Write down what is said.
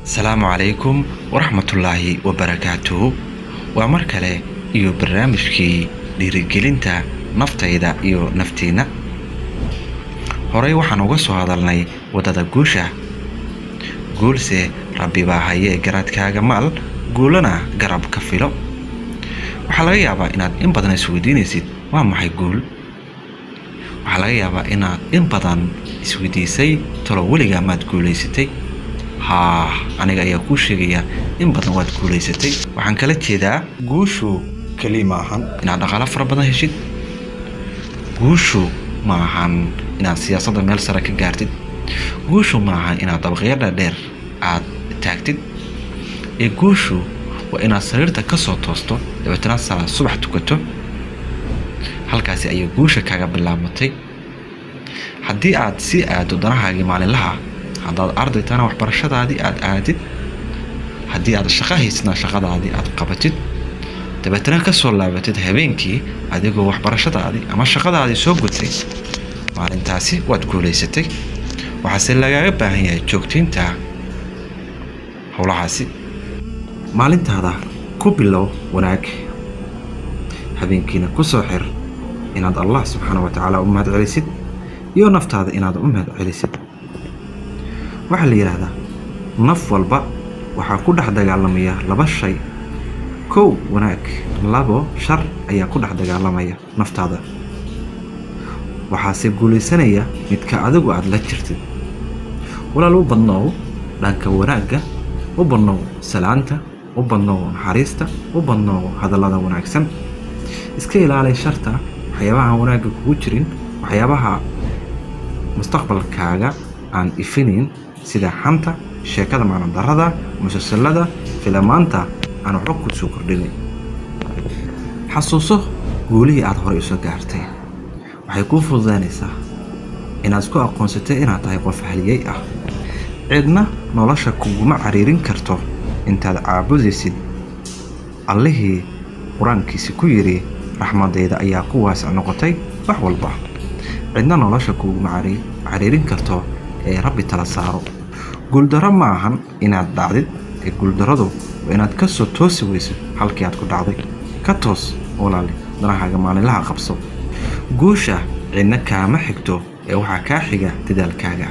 Asalaamu calaykum waraxmatullaahi wabarakaatuhu. Waa mar kale iyo barnaamijkii dhiirigelinta naftayda iyo naftiinna. Horey waxaan uga soo hadalnay waddada guusha. Guulse Rabbi baa hayee, garaadkaaga maal, guulana garab ka filo. Waxaa laga yaabaa inaad in badan isweydiinaysid, waa maxay guul? Waxaa laga yaabaa inaad in badan isweydiisay, talo weligaa maad guulaysatay? Haa, aniga ayaa kuu sheegaya, in badan waad guulaysatay. Waxaan kala jeedaa, guushu keli ma ahan inaad dhaqaalo fara badan heshid. Guushu ma ahan inaad siyaasadda meel sare ka gaartid. Guushu ma ahan inaad dabaqyo dhaadheer aad taagtid. Ee guushu waa inaad sariirta ka soo toosto, dabeetana salaad subax tukato. Halkaasi ayay guusha kaaga bilaabmatay. Haddii aad sii aado danahaagii maalinlaha, haddaad arday tahana waxbarashadaadii aad aadid, haddii aad shaqo haysidna shaqadaadii aad qabatid, dabeetana ka soo laabatid habeenkii adigoo waxbarashadaadii ama shaqadaadii soo gutay, maalintaasi waad guulaysatay. Waxaase lagaaga baahan yahay joogtaynta howlahaasi. Maalintaada ku bilow wanaag, habeenkiina ku soo xir inaad Allah subxaana wa tacaala u mahad celisid iyo naftaada inaad u mahad celisid. Waxaa la yidhaahdaa, naf walba waxaa ku dhex dagaalamaya laba shay: kow, wanaag; labo, shar ayaa ku dhex dagaalamaya naftaada. Waxaase guulaysanaya midka adigu aada la jirtid. Walaal, u badnow dhanka wanaagga, u badnow salaanta, u badnow naxariista, u badnow hadallada wanaagsan. Iska ilaali sharta, waxyaabaha aan wanaagga kugu jirin, waxyaabaha mustaqbalkaaga aan ifinin, sida xanta, sheekada macnodarrada, musalsalada, filamaanta aan waxba ku soo kordhinay. Xasuuso guulihii aada horey usoo gaartay. Waxay kuu fududaynaysaa inaad isku aqoonsatay inaad tahay qof haliyey ah. Cidna nolosha kuguma cariirin karto intaad caabudaysid Allihii Qur-aankiisi ku yidhi, "Raxmadayda ayaa ku waasic noqotay wax walba." Cidna nolosha kuguma cariirin karto ee Rabbi tala saaro. Guuldarro ma ahan inaad dhacdid, ee guuldarradu waa inaad ka soo toosi weysid halkii aad ku dhacday. Ka toos, walaali, danahaaga maalinlaha qabso. Guusha cidna kaama xigto, ee waxaa kaa xiga dadaalkaaga.